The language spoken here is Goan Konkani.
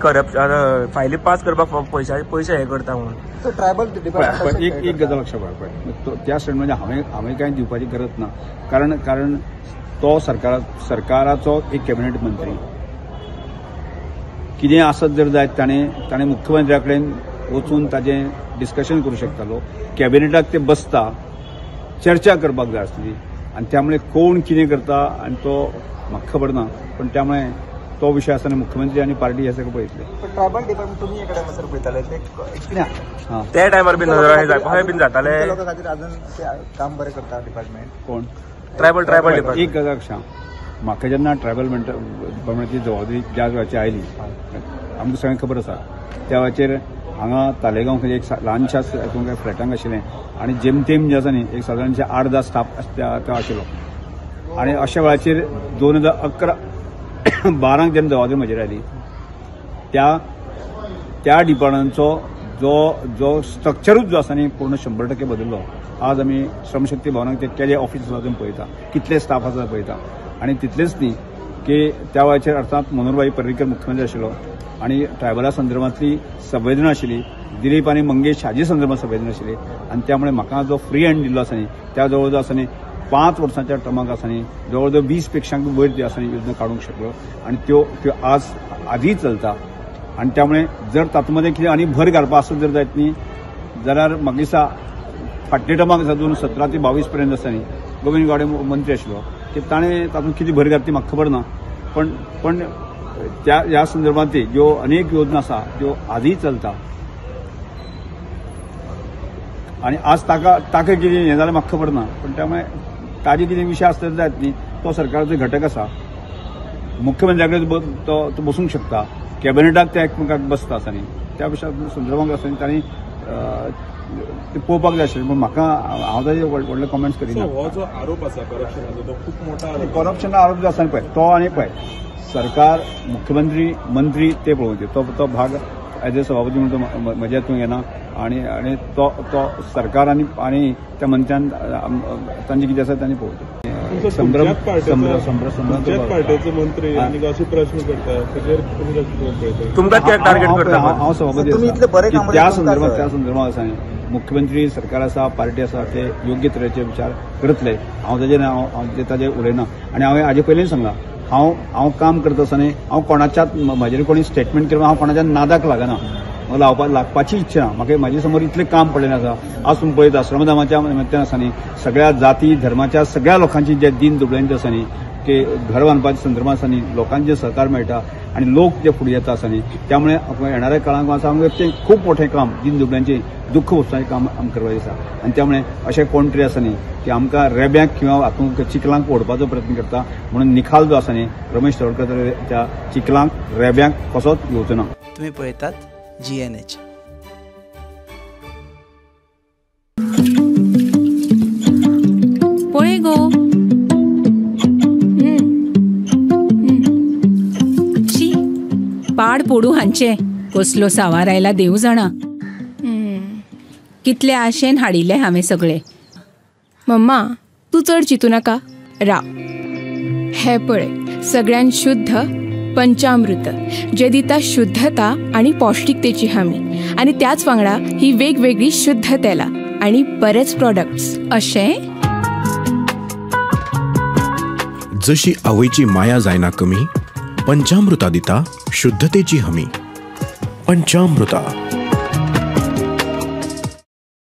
करप्शन फायली पास करपाक पयशे पयशे हे करता म्हणून. ट्रायबल डिपार्टमेंट एक गजाल लक्षात पळय, त्या स्टेटमेंट हांवें कांय दिवपाची गरज ना, कारण कारण तो सरकाराचो एक कॅबिनेट मंत्री. कितें आसत जर जायत ताणें ताणें मुख्यमंत्र्या कडेन वचून ताजें डिस्कशन करूं शकतालो. कॅबिनेटाक ते बसता, चर्चा करपाक जाय आसली आनी त्यामुळे कोण कितें करता आनी तो म्हाका खबर ना, पण त्यामुळे तो विशय आसतना मुख्यमंत्री आनी पार्टी हे सगळें पळयतले. ट्रायबल डिपार्टमेंट तुमी एका टायमार पळयताले ते टायमार बीन बीन जाताले लोकां खातीर, अजून ते काम बरें करता डिपार्टमेंट. कोण ट्रायबल ट्रायबल डिपार्टमेंट? एक गजाल सांग, म्हाका जेन्ना ट्रायबल डिपार्टमेंटाची जबाबदारी ज्या वेळाची आयली आमकां सगळ्यांक खबर आसा, त्या वेळाचेर हांगा तालेगांव खंय एक ल्हानशा फ्लॅटांक आशिल्लें आनी जेमतेम जे आसा न्ही एक सादारणशे 8-10 स्टाफ तो आशिल्लो. आनी अशा वेळाचेर 2011-12 जेन्ना जबाबदारी म्हजेर आयली त्या त्या डिपार्टमेंटाचो जो जो स्ट्रक्चरूच जो आसा न्ही पूर्ण 100% बदल्लो. आज आमी श्रमशक्ती भवनाक ते केले ऑफिस आसा तें पळयता, कितले स्टाफ आसा पळयता. आनी तितलेच न्ही की त्या वेळाचेर अर्थात मनोहरभाई पर्रीकर मुख्यमंत्री आशिल्लो आनी ट्रायबला संदर्भांतली संवेदना आशिल्ली, दिलीप आनी मंगेश हाजे संदर्भात संवेदना आशिल्ली आनी त्यामुळे म्हाका जो फ्री हँड दिल्लो आसा न्ही त्या जवळ जवळ आसा न्ही 5 वर्सांच्या टर्माक आसा न्ही जवळ जवळ 20 पेक्षांक वयर त्यो आसा न्ही योजना काडूंक शकलो आनी त्यो त्यो आज आदी चलता. आनी त्यामुळे जर तातूंत मदें कितें आनी भर घालपा आसत जर जायत न्ही जाल्यार म्हाका दिसता फाटल्या टर्माक आसा 2017 ते 22 पर्यंत आसा न्ही गोविंद गावडे मंत्री आशिल्लो की ताणें तातूंत कितें भर घातली म्हाका खबर ना, पण पण त्या ह्या संदर्भात ज्यो अनेक योजना आसा त्यो आजूय चलता आनी आज ताका ताका कितें हें जालें म्हाका खबर ना, पण त्यामुळे ताजे कितें विशय आसत जायत न्ही तो सरकाराचो घटक आसा, मुख्यमंत्र्या कडेन तो बसूंक शकता, कॅबिनेटाक ते एकमेकाक बसता आसा न्ही त्या विशया संदर्भात आसा न्ही तांणी ते पळोवपाक जाय आशिल्लें. पूण म्हाका हांव ताजे व्हडले कॉमेंट्स करिना. हो जो आरोप आसा करप्शनाचो तो खूब मोठो करप्शना आरोप जो आसा पळय तो आनी पळय सरकार मुख्यमंत्री मंत्री ते पळोवचे, तो तो भाग एज ए सभापती म्हणून तो म्हज्या हितून येना आनी आनी तो तो सरकार आनी आनी त्या मंत्र्यान तांचे कितें आसा तांणी पळोवचें. संभ्रम पार्टेचो मंत्री आनी अशे प्रश्न करता ताचेर तुमी कशें तुमकां कित्याक टार्गेट करता? हांव सभापती आसा त्या संदर्भात त्या संदर्भात आसा न्ही मुख्यमंत्री सरकार आसा पार्टी आसा ते योग्य तरेचे विचार करतले. हांव ताजेर हांव ताजेर उलयना आनी हांवें हाजे पयलीं सांगलां हांव हांव काम करता आसतना हांव कोणाच्याच म्हजेर कोणी स्टेटमेंट केलें हांव कोणाच्या नादाक लागना, म्हाका लागपाची इच्छा ना. म्हाका म्हाजे समोर इतलें काम पडलेलें आसा. आज तुमी पळयता श्रमदामाच्या निमित्तान आसा न्ही सगळ्या जाती धर्माच्या सगळ्या लोकांची जे दीन दुबळ्यांचे आसा न्ही की घर बांदपाच्या संदर्भात आसा न्ही लोकांचे सहकार मेळटा आनी लोक जे फुडें येता आसा न्ही त्यामुळे येणाऱ्या काळांत आसा आमकां तें खूब मोठें काम दीन दुबळ्यांचें दुख्ख वचपाचें काम आमकां करपाचें आसा. आनी त्यामुळे अशें कोण तरी आसा न्ही की आमकां रेब्याक किंवा हातूंत चिखलांक ओडपाचो प्रयत्न करता म्हणून निकाल जो आसा न्ही रमेश तवडकर त्या चिखलांक रेब्याक कसोच येवचो ना. तुमी पळयतात GNH. पळय गो शी पाड पोडू हांचे कसलो सावार आयला देव जाणा. कितले आशेन हाडिल्ले हांवें सगळे. मम्मा तूं चड चिंतू नाका, राव. हे पळय सगळ्यान शुद्ध पंचामृत जे दिता शुद्धता आनी पौष्टिकतेची हमी आनी त्याच वांगडा ही वेगवेगळी शुद्ध तेलां आनी बरेच प्रॉडक्ट्स. अशें जशी आवयची माया जायना कमी, पंचामृता दिता शुद्धतेची हमी. पंचामृता.